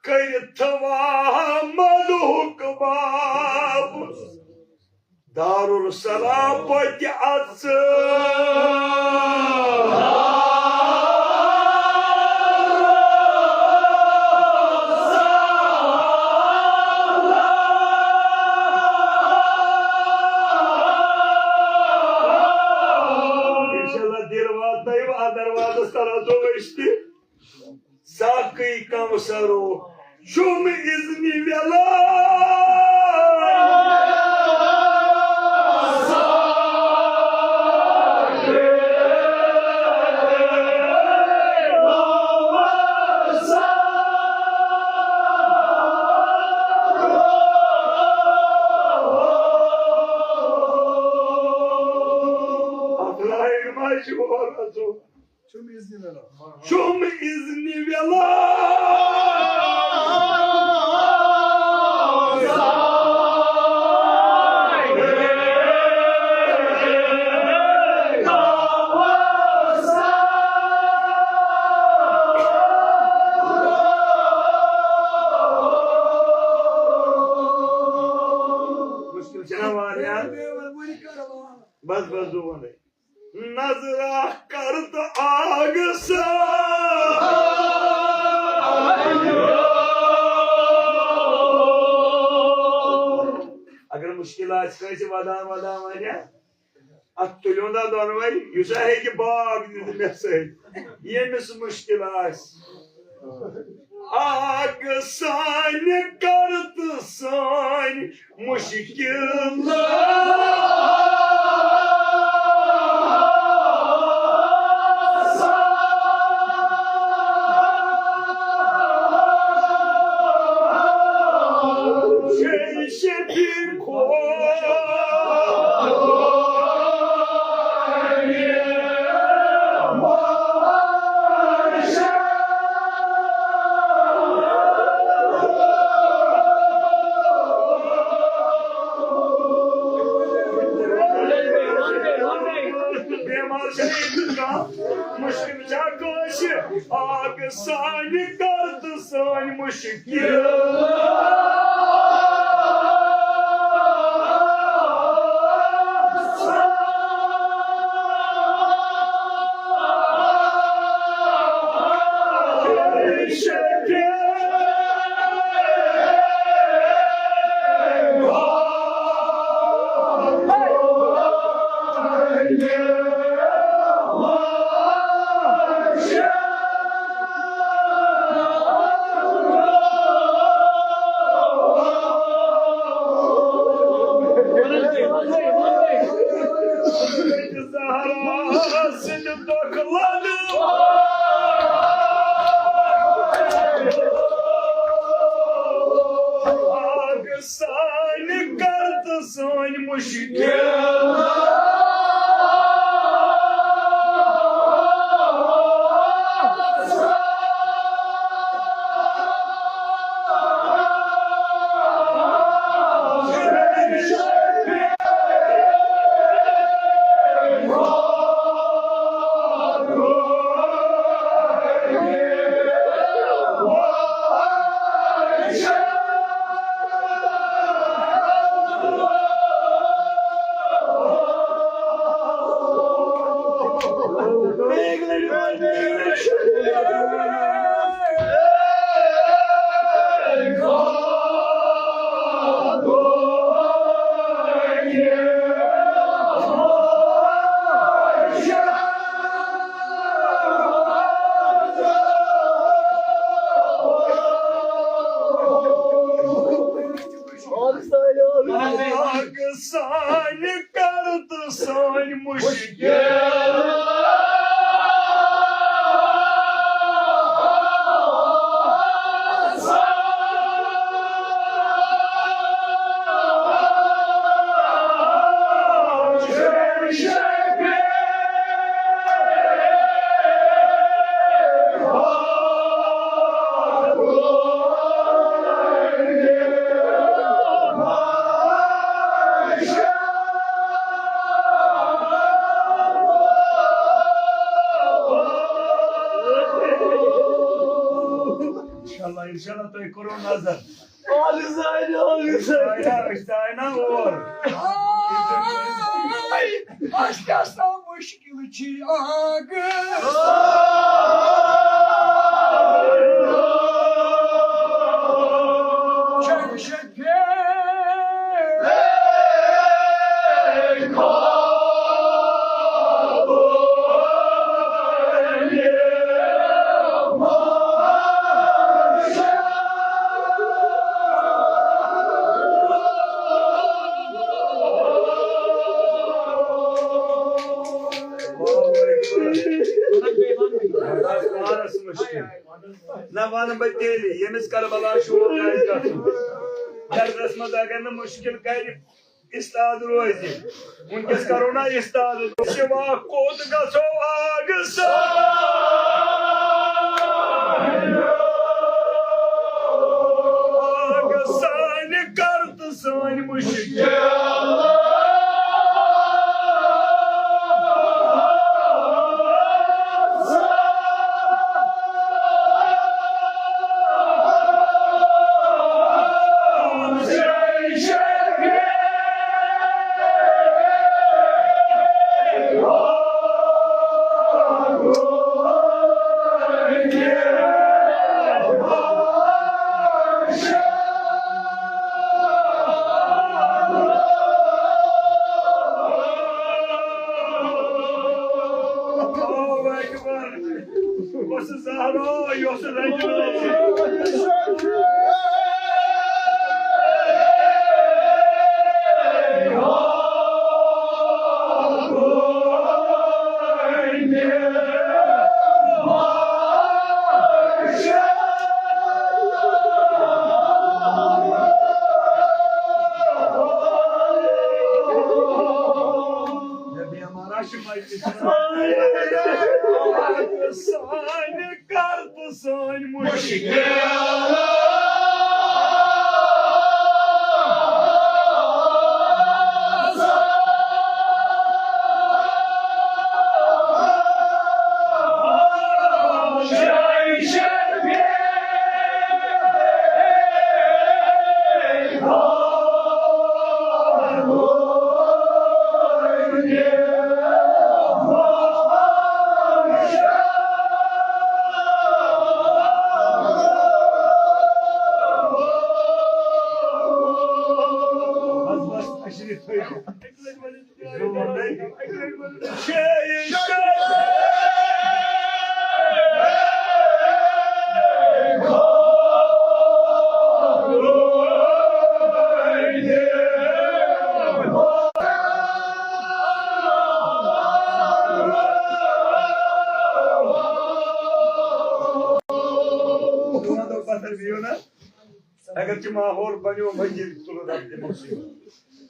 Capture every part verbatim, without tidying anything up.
کٔرِتھ محمدُک باب۔ دارالسلام پتہِ اژٕ۔ انشاءاللہ دِل واتنٲیِو اَتھ دروازس تل، ژٕ وٕچھ تہِ۔ ساقی کوثرو چھُم اذنِ ولا۔ اَتھ لایق ما چھُ اورٕ اَژُن؟ چھُم اذنِ ولا۔ چھُم اذنِ ولا۔ مشکل چھُنہ واریاہ؟ بس، بس، دُعا وَنَے۔ نظرہ کر تو آگ سا۔ اگر مشکل آسہِ کٲنٛسہِ ودان ودان ونہِ، اتھ تُلِو نا دۄنوے، یُس ہا ہیٚکہِ باغ دِتھ مےٚ سۭتۍ، ییٚمِس مشکل آسہِ۔ آگ سانہِ کر تہٕ سٲنۍ مشکل۔ شفیع خدا۔ بیمار چھا ییٚتہِ کانٛہہ؟ مُشکِل چھا کٲنٛسہِ؟ آگ سانہِ کر تہٕ سٲنۍ مُشکِل۔ زہرا سٕنٛدِ دۄکھٕ لَدٕ۔ آگ سانہِ کر تہٕ سٲنۍ مُشکِل۔ آگ سانہِ کر تہٕ سٲنۍ مُشکِل۔ انشاءاللہ تۄہہِ کوٚرُو نظر۔ اَہَن حظ، اَہَن حظ، اَہَن حظ۔ أسۍ آے نا، أسۍ آے نا اور۔ آے، اَسہِ کیٛاہ سا مُشکِل چھِ آگہٕ۔ چھَنہٕ شفیع۔ نہ وَنہٕ بہٕ تیٚلہِ، ییٚمِس کربلا شوق آسہِ گژھُن۔ دردس منٛز اگر نہٕ مُشکِل کرِ، استاد روزِ۔ وٕنکیٚس کرو نا استاد۔ سوا کوٚت گژھو آگہٕ سان؟ آگہٕ سانہِ کر تہٕ سٲنۍ مُشکِل۔ اللہ اکبر۔ یۄس زہرا، یۄس رنجنا۔ سانہِ کر تہٕ سٲنۍ مُشکِل۔ بس، بس، تشریف تھٲیِو۔ اگر چہ ماحول بنیو، وزیر تُلہٕ رب دِمو سۭتۍ۔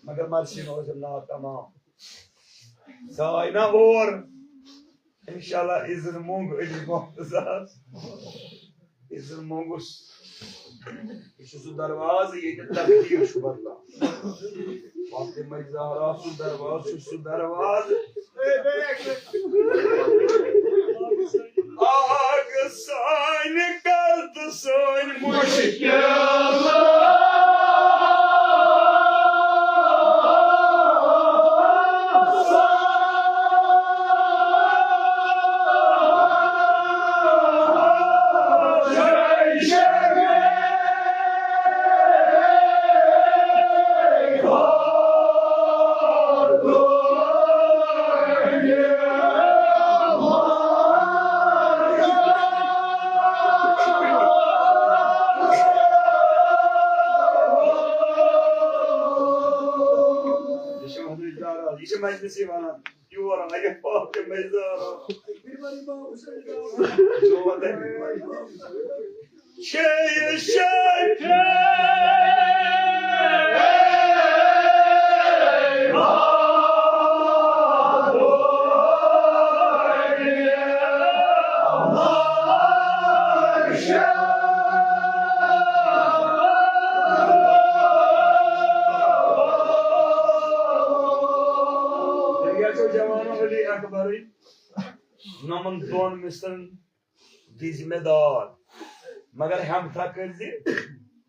مگر مرثی نوز اللہ تمام۔ سۄ آیہِ نا اور۔ انشاءاللہ اذن مونگ علی محمد آز۔ اذن مونگُس۔ یہِ چھُ سُہ دروازٕ ییٚتہِ تقدیٖر چھُ بدلان۔ فاطمہ زہرا سُنٛد دروازٕ چھُ سُہ دروازٕ۔ آگ سانہِ کر تہٕ سٲنۍ مُشکِل۔ یہِ چھِ مجلسی وَنان، یور آیہِ پاک مزدار۔ چھے شفیع۔ تیٚلہِ گژھو جوانو علی اکبرٕنۍ نۄمن دۄن مِصرن دِژ مےٚ داد۔ مگر ہمتھا کٔرۍ زِ،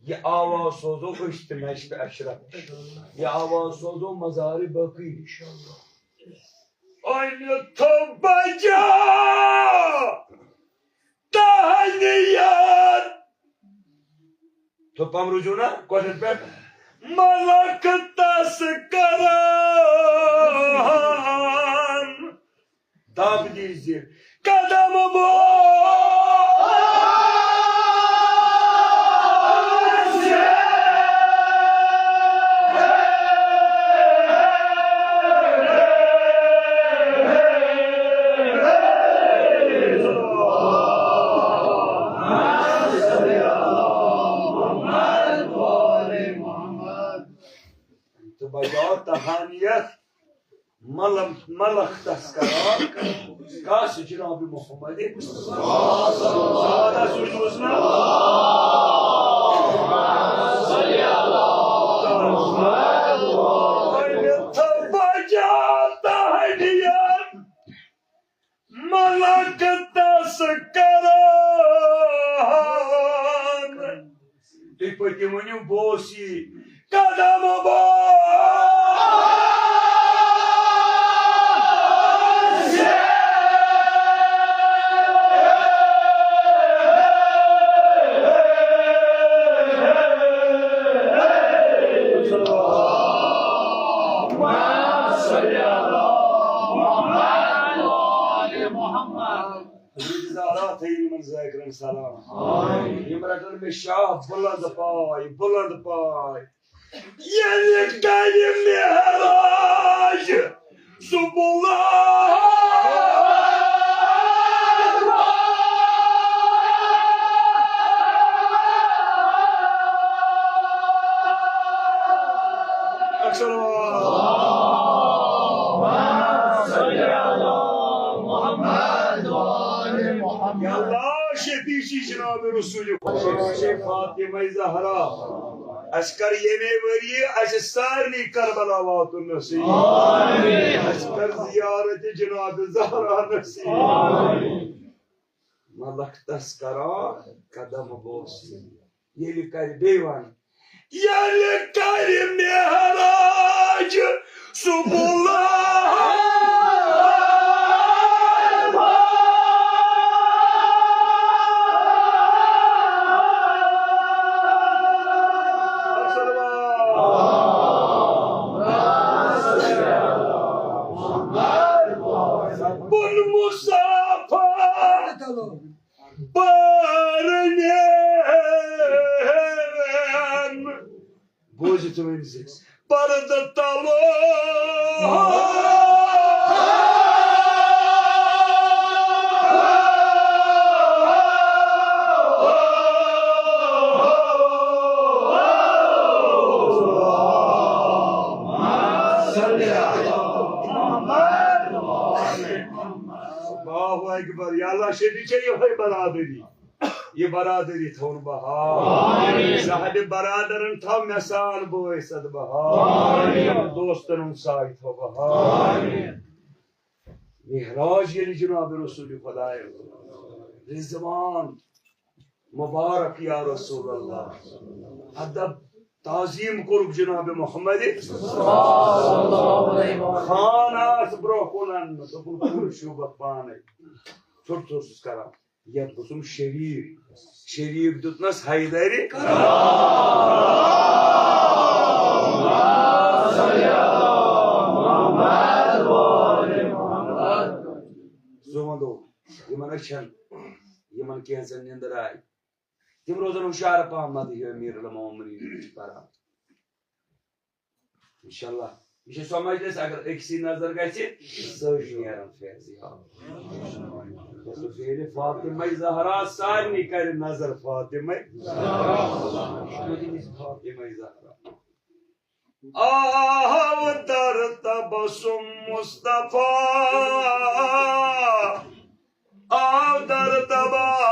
یہِ آواز سوزو أسۍ تہِ نشتہٕ اشرف نِش۔ یہِ آواز سوزو مزار بقی نِش۔ أنِتھ بجا تہنیت۔ تو پم رجوع نا کوٹھٮ۪ن پٮ۪ٹھ۔ ملک تس کران۔ دب دیزِ قدم بوزِ۔ تہٕ بجا تہانیت ملم-، ملخ تذکرہ کس جناب محمد مصطفیٰ۔ سادہ سوچ وزنا۔ بجا تہانیت ملک تس کران۔ تُہۍ پٔکِو ؤنِو بوسی قدم بوسی۔ حضرت زہرا تھٲیِو یِمن ذاکرن سلام۔ یِم رٹن مےٚ شاہ بلند پاے، بلند پاے۔ ییٚلہِ کرِ معراج سُہ بُلند۔ اکثر یا اللہ، شفیع چھی جناب رسول خدا، فاطمہ زہرا۔ اَسہِ کٔر ییٚمے ؤریہِ، اَسہِ سارنٕے کربلا واتُن نصیب۔ اَسہِ کٔر زیارت جناب زہرا نصیب۔ ملک تس کران قدم بوسی۔ ییٚلہِ کرِ بیٚیہِ وَن۔ ییٚلہِ کرِ معراج سُہ بُلند۔ بُن مصافہ بارنین۔ بوزِتھ ؤنۍ زِ پردٕ تلو۔ اللہ اکبر۔ یا اللہ، شفیع چھی یہے برادری۔ یہِ برادری تھاوُن بحال۔ آمین۔ صاحب برادرن تھاو مےٚ سان بٲے صد بحال۔ آمین۔ دوستن ہُنٛد ساے تھاو بحال۔ آمین۔ معراج ییٚلہِ جناب رسول خدایو رضوان مبارک یا رسول اللہ ادب تعظیم کوٚرُکھ جناب محمد۔ خان آس برونٛہہ کُن اننہٕ، دوٚپُن، کُن شوٗبکھ پانے۔ ژھوٚٹ ژھوٚٹ چھُس کران۔ یتھ گوٚژھُم شریٖک۔ شریٖک دیُتنس حیدرِ۔ سُہ وَنو، یِمن أچھن، یِمن کینٛژن نِندٕر آیہِ، تِم روزن ہُشار پہم، مدحِ امیر المومنین چھِ پران۔ انشاءاللہ۔ یہِ چھِ سۄ مجلس، اگر أکسٕے نظر گژھِ، سٲری نیرن فیض یاب۔ ییٚلہِ فاطمہ زہرا سارنٕے کرِ نظر فاطمہ زہرا۔ فاطمہ زہرا۔ آو در تبسم مصطفیٰ۔ آو در تبسم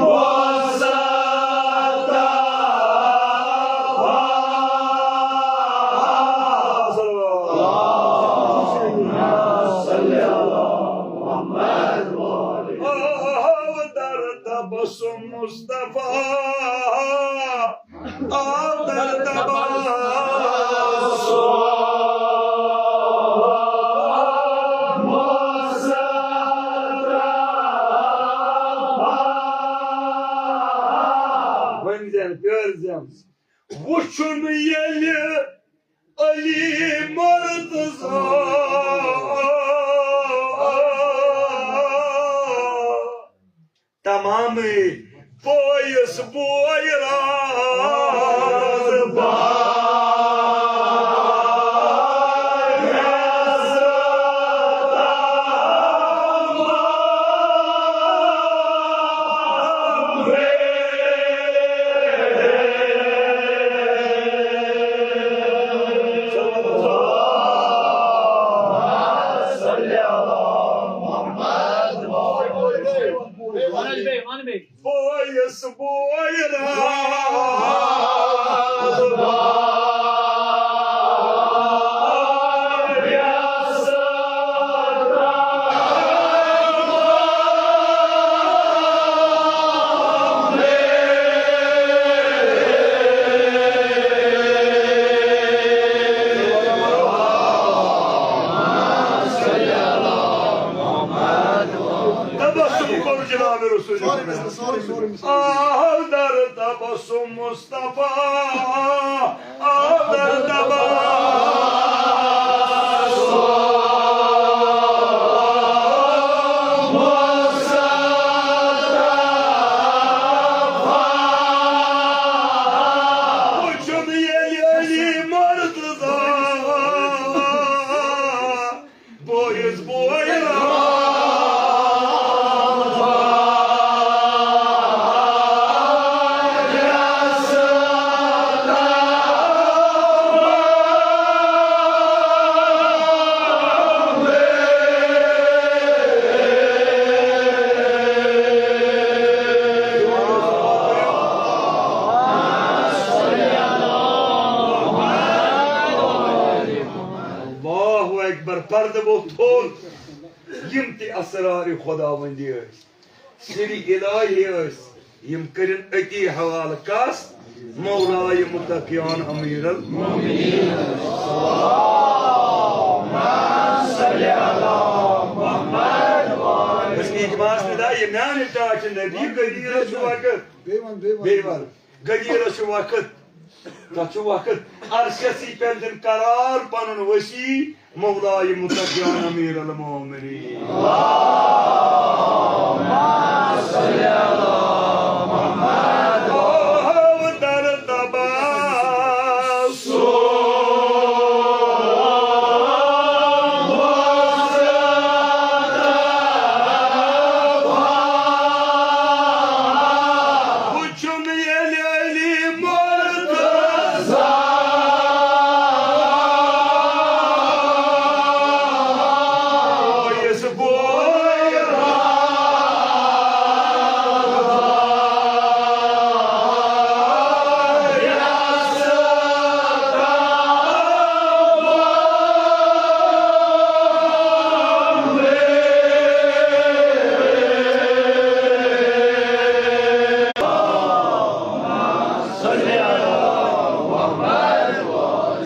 مصطفیٰ۔ تبسم مصطفیٰ، آو در تبسم۔ ؤنۍ زٮ۪ن، پیٲرۍ زٮ۪ن۔ وُچھُن ییٚلہِ علی مرتضی تمامٕے بٲیِس بوے راز بار۔ بویس بوے راز بار۔ تبسم کوٚر جناب رسول اکرم۔ آو در تبسم مصطفیٰ، آو در تبسم۔ وُچھُن ییٚلہِ علی مرتضی بٲیِس بوے راز۔ اللہ اکبر، پردٕ ووٚتھ تھوٚد۔ یِم تہِ اسرارِ خداوندی ٲسۍ، سِرِ الٰہی ٲسۍ، یِم کٔرِن أتی حوالہٕ کس؟ مولایہِ متقیان امیر المومنین۔ بس اجماعس ندا، یہِ میانہِ ٹاٹھہِ نبی غدیرس چھُ وقت۔ بیٚیہِ وَن، بیٚیہِ وَن۔ بیٚیہِ وَن۔ غدیرس چھُ وقت، تتھ چھُ وقت۔ عرشس سی پٮ۪ٹھ دِن قرار پنُن وسیع، مولایہِ متقیان امیر المومنین۔ آو در تبسم۔ وُچھُن ییٚلہِ علی مرتضی بٲیِس بوے راز۔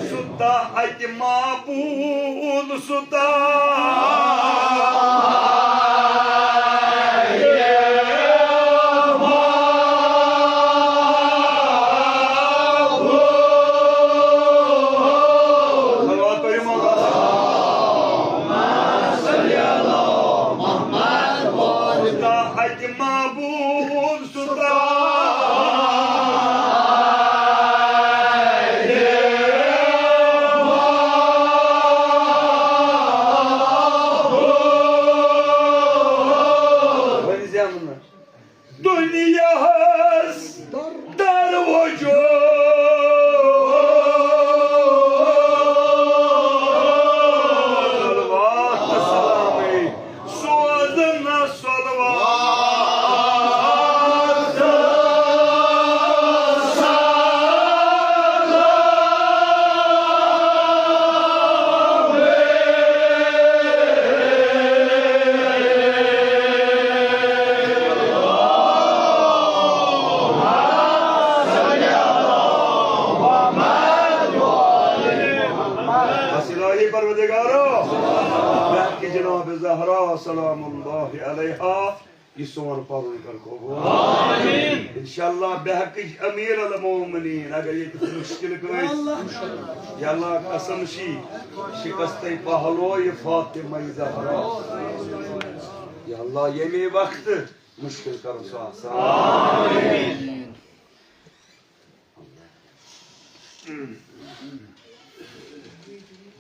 سُہ تا اتہِ معبود، سُہ تا صلوات پٔرِو محمد۔ سُہ تا اتہِ معبود، سُہ تا ؤنۍ زٮ۪و نہٕ۔ دُنیاہَس در وجوٗد۔ صلوات سلامٕے سوزن نہ صلوات۔ علیہا، یہِ سون پرُن کر قبول۔ آمین۔ انشاءاللہ بحقٕچ امیر المومنین، اگر ییٚتہِ مشکل کٲنٛسہِ، یا اللہ قسم چھی، شکستٕے پہلو یہِ فاطمہ زہرا۔ یا اللہ ییٚمے وقتہٕ مشکل کرو سُہ آسان۔ آمین۔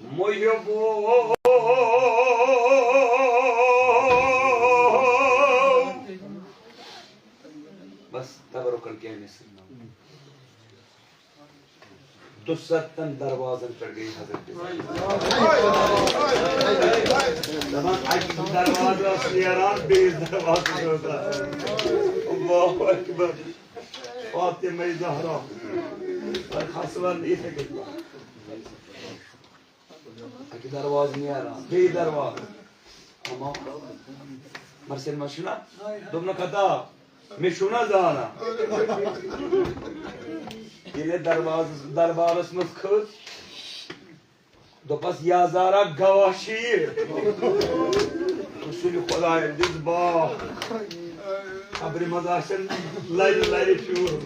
محبو۔ بس تبرکن کینٛہہ نہٕ۔ دُستن دروازن پٮ۪ٹھ گٔے حضرت۔ دپان اکہِ دروازٕ ٲس نیران، بیٚیِس دروازس ٲس آسان۔ اللہ اکبر۔ فاطمہ زہرا۔ پتہٕ کھسوٕ نہٕ یِتھے کٔنۍ۔ اکہِ دروازٕ نیران، بیٚیہِ دروازٕ۔ اما مرسن منٛز چھُنہ، دوٚپنَکھ ہتا، مےٚ چھُو نہ زانان۔ ییٚلہِ دروازس، دربارس منٛز کھٔژ، دوٚپس، یا زہرا، گواہ چھِ یہِ۔ رسول خۄدایَن دِژ باہ۔ قبرِ منٛز آسن لرِ لرِ پھیوٗر۔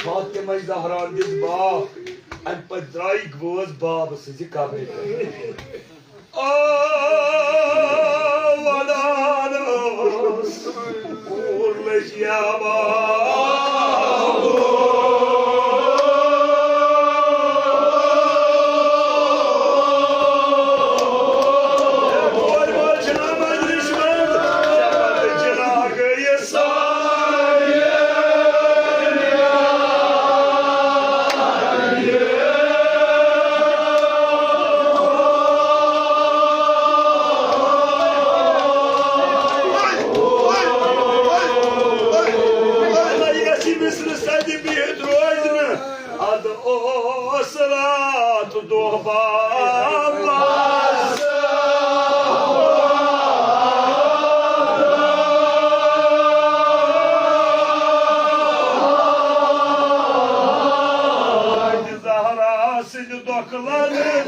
فاطمہ زہرا دِژ باہ۔ اَمہِ پتہٕ درٛایہِ گوس باب سٕنٛزِ قبرِ پٮ۪ٹھ۔ آو ودانس کوٗر لٔج یابان۔ کورِ وٲلۍ چھِنہ مجلسہِ منٛز، جناح گٔیہِ سارے۔ اللہ یہِ گژھِ مصرِ سرِ بِہِتھ روزِ نہٕ۔ ادٕ اوس راتھ دۄہ بابا۔ زہرا سٕنٛدِ دۄکھٕ لَرِ۔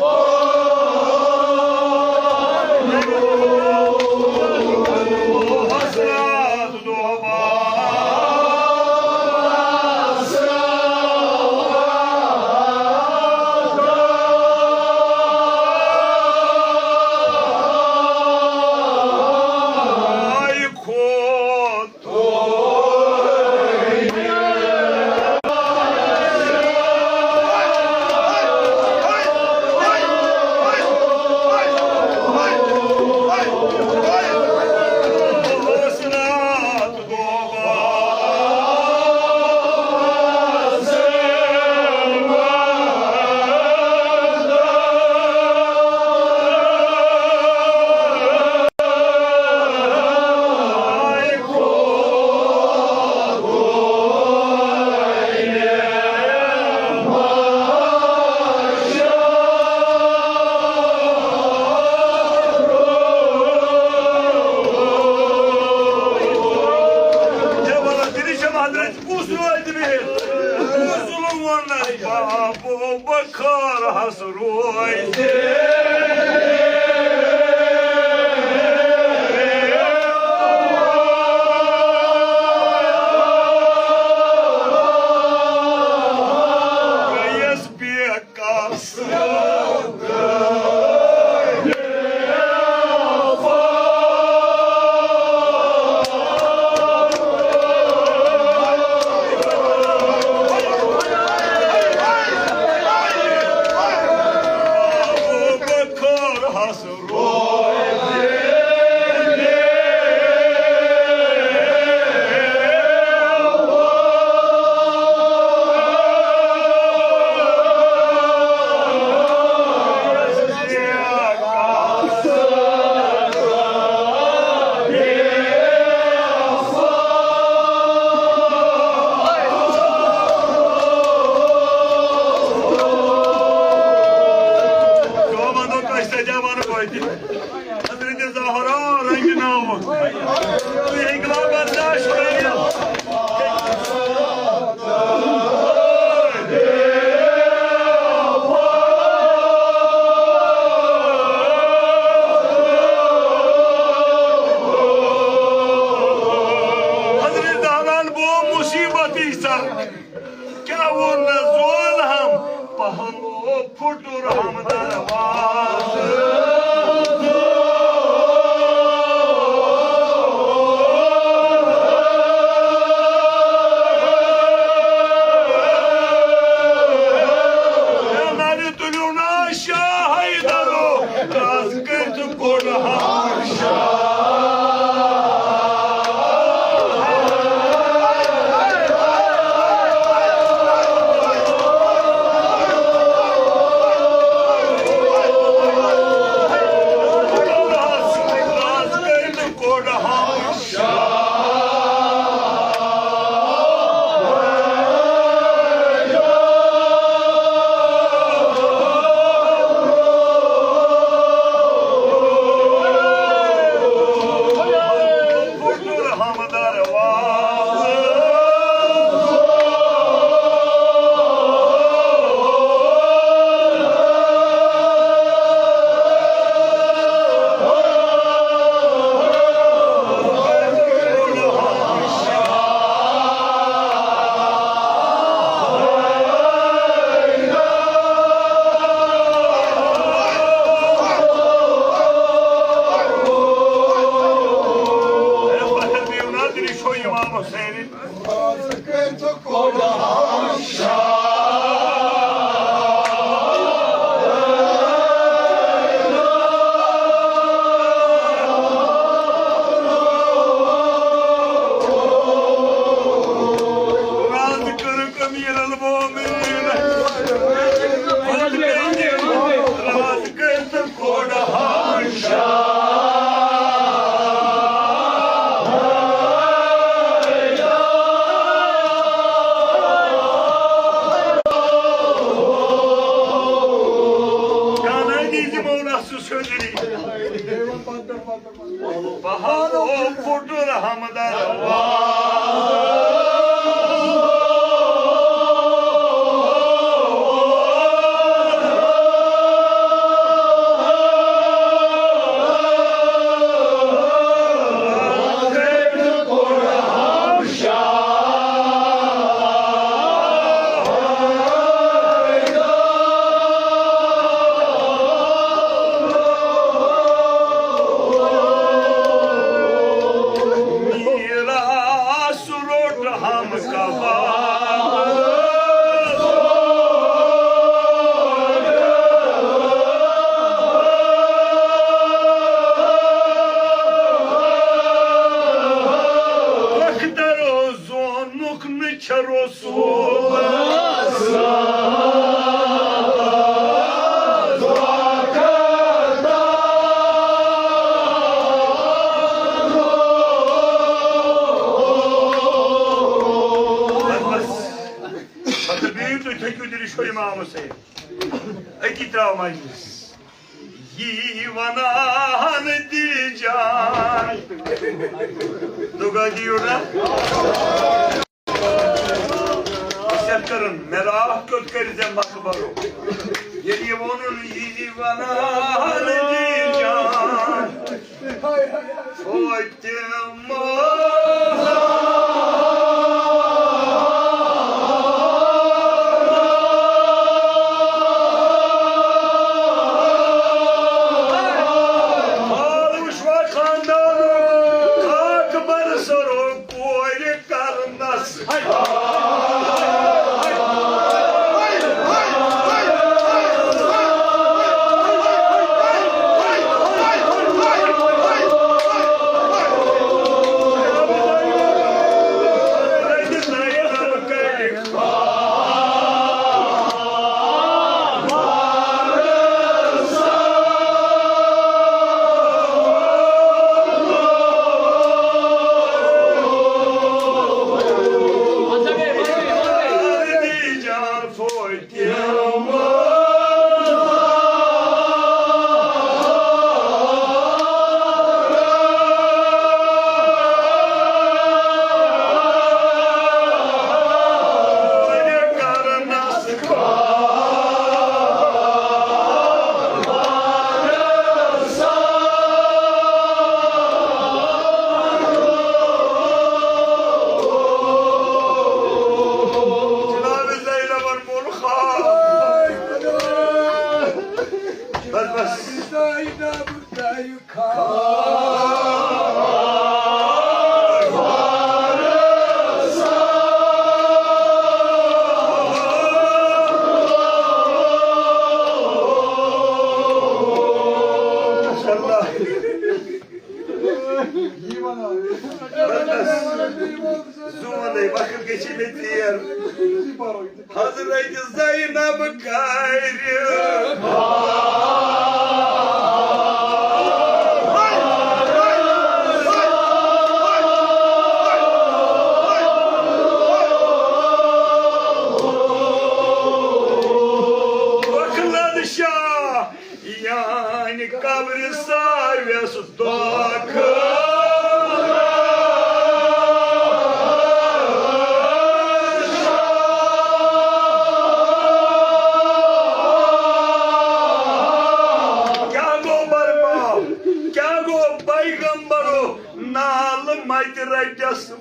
اوس راتھ دۄہ بابا۔ آیہِ کھوت۔ کُس روزِ بِہِتھ؟ کُس ووٚنَس بابو بکر حس روزِ؟ گٔیَس بے سر، کیا وون نہ زول ہم، پہلو پھٹر ہم دروازٕ۔ نرِ تُلِو نا شاہ حیدرو، راز کٔرِتھ کوٚڑ ہم شاہ۔ بہار او پھٹر ہم دروازٕ۔ میراث روٚٹ ہم کباب۔ اختر زونُکھ نہٕ چھےٚ رسول۔ بس، بس۔ مطلب، بیٚیہِ تُہۍ تھٔکِو تیٚلہِ، یہِ چھُ امام حسین۔ أتی ترٛاو مجلس۔ یی ونان دی جان۔ دُگا دِیِو نا۔ أسۍ کیٛاہ کرن؟ مےٚ راہ کیُتھ کٔرۍ ژےٚ مقبرو۔ ییٚلہِ یہِ ووٚنُن، یی ونان دی جان۔ فاطمہ۔ خاندان اکبر سرو کورِ کرنس۔ زونے وقت گژھِ مےٚ ژیر۔ حضرت زینب کرِ۔ مخلد شاہ یعنی قبر ساروِس دۄکھ۔ کیٛاہ گوٚو برپا؟ کیٛاہ گوٚو پیغمبرو؟ نالہٕ متہِ رٹس۔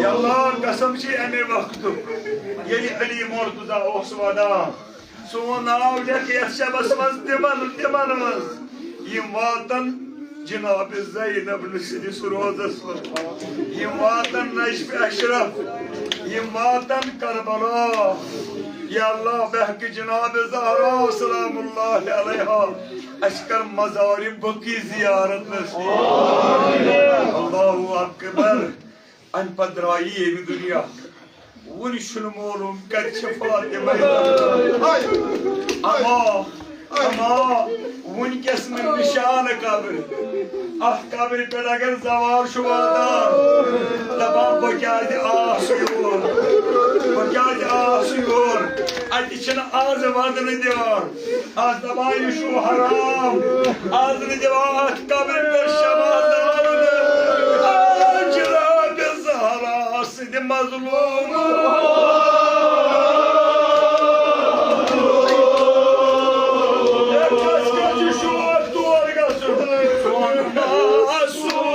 یا اللہ، قسم چھِ اَمے وقتُک، ییٚلہِ علی مرتضیٰ اوس ودان۔ سون ناو لیکھ یتھ شبس منٛز تِمن، تِمن منٛز یِم واتن جناب زینب سٕنٛدِس روضس منٛز، یِم واتن نجف اشرف، یِم واتن کربلا۔ یا اللہ، بحق جناب زہرا سلام اللہ علیہا، اسہِ کر مزار بقیع زیارت نصیب۔ اللہ اکبر۔ امہِ پتہٕ درٛایہِ ییٚمہِ دُنیا۔ وُنہِ چھُنہٕ معلوم کتہِ چھِ فاطمہ۔ اما، اما، وُنکیٚس نہٕ نشانہٕ قبر۔ اتھ قبرِ پٮ۪ٹھ اگر زوال چھُ واتان، دپان، بہٕ کیازِ آس یور؟ بہٕ کیازِ آس یور؟ اتہِ چھِنہٕ از ودنہٕ دِوان۔ از دپان، یہِ چھُ حرام۔ از نہٕ دِوان اتھ قبرِ پٮ۪ٹھ شمع زالنہٕ۔ آ، جناب زہرا سٕنٛدِ مظلوم۔ ہے، کس کس چھُ شوق تور گژھُن؟ سون معصوم۔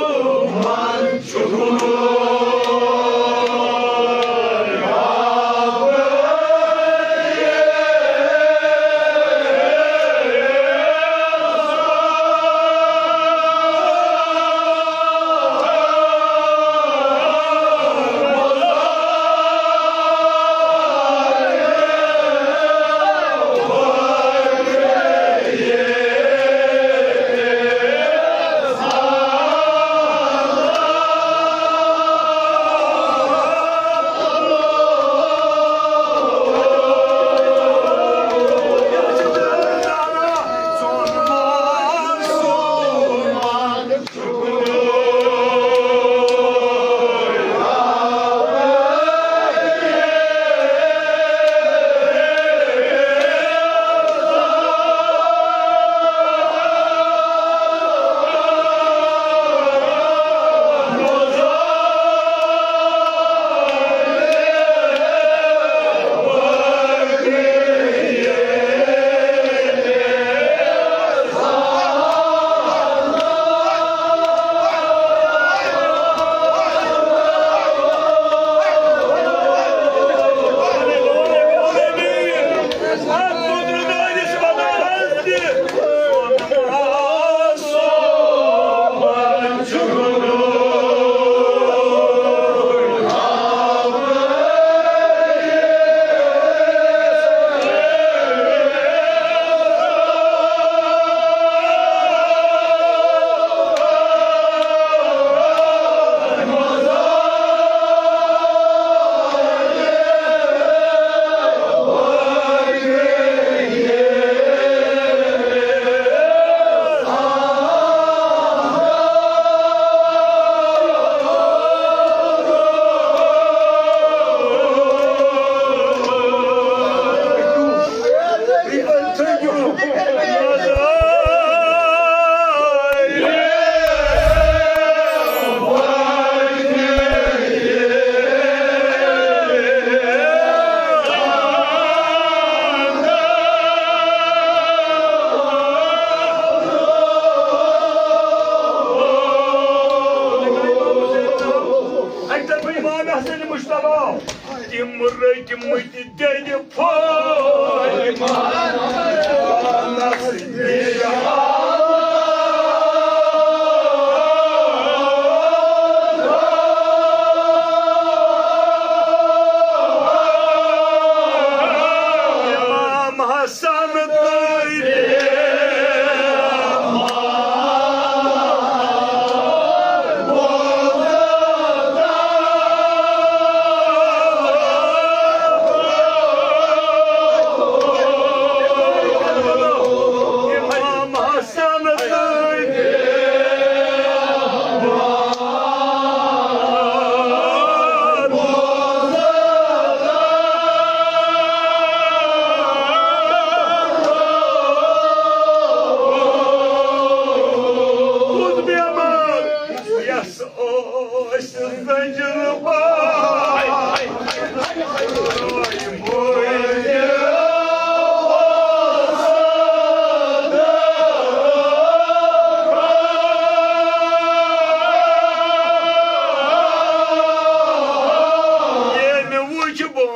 اَکہِ طرفہٕ امام حسن مجتبیٰ، تِم رٔٹۍ مٕتۍ دِلہِ پھٲلۍ۔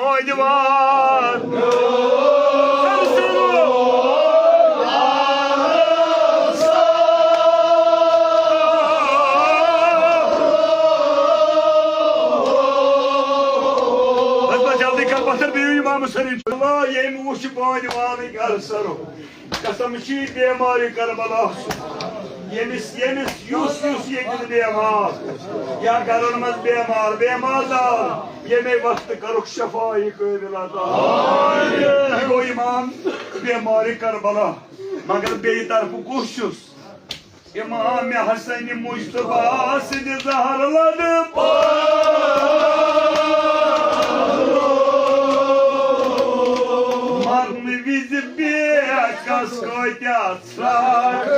نوجوان۔ بس، بس، جلدی کر، پتھر بیٚیہِ امام حسین۔ اللہ، ییٚمۍ وُچھ بانہِ والٕنۍ گرٕ سرو۔ قسم چھی بیمارِ کربلا سُنٛد۔ ییٚمِس، ییٚمِس یُس، یُس ییٚتٮ۪ن بیمار یا گرن منٛز بیمار، بیمار دار، ییٚمے وقتہٕ کٔرٕکھ شفا یہِ قٲبل عطا۔ یہِ گوٚو امام بیمارِ کربلا۔ مگر بیٚیہِ طرفہٕ کُس چھُس؟ امام حسن مصطفیٰ سٕنٛدِ زہر لدٕ پٲٹھۍ۔ مرنہٕ وِزِ بیٚیہِ کس کۭتیاہ ژھرٛٹھ۔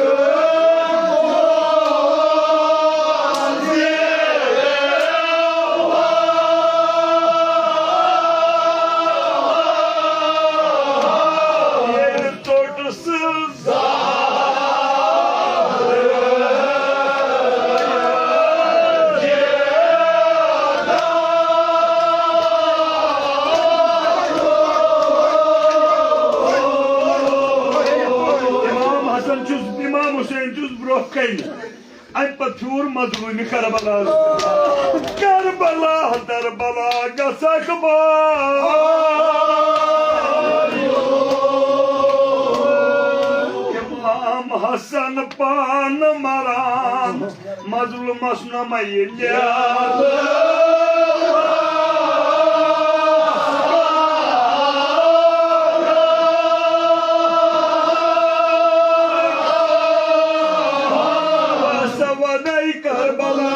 ییٚلہِ ژوٚٹ سٕنٛز امام حسن چھُس، امام حسین چھُس برونٛہہ کنہِ۔ امہِ پتہٕ پھیوٗر مظلوٗمِ کربلا۔ کربلا در بلا گژھکھ بار۔ امام حسن پانہٕ مران، مظلومس نمہ یہِ لیالہٕ۔ سوادے کربلا۔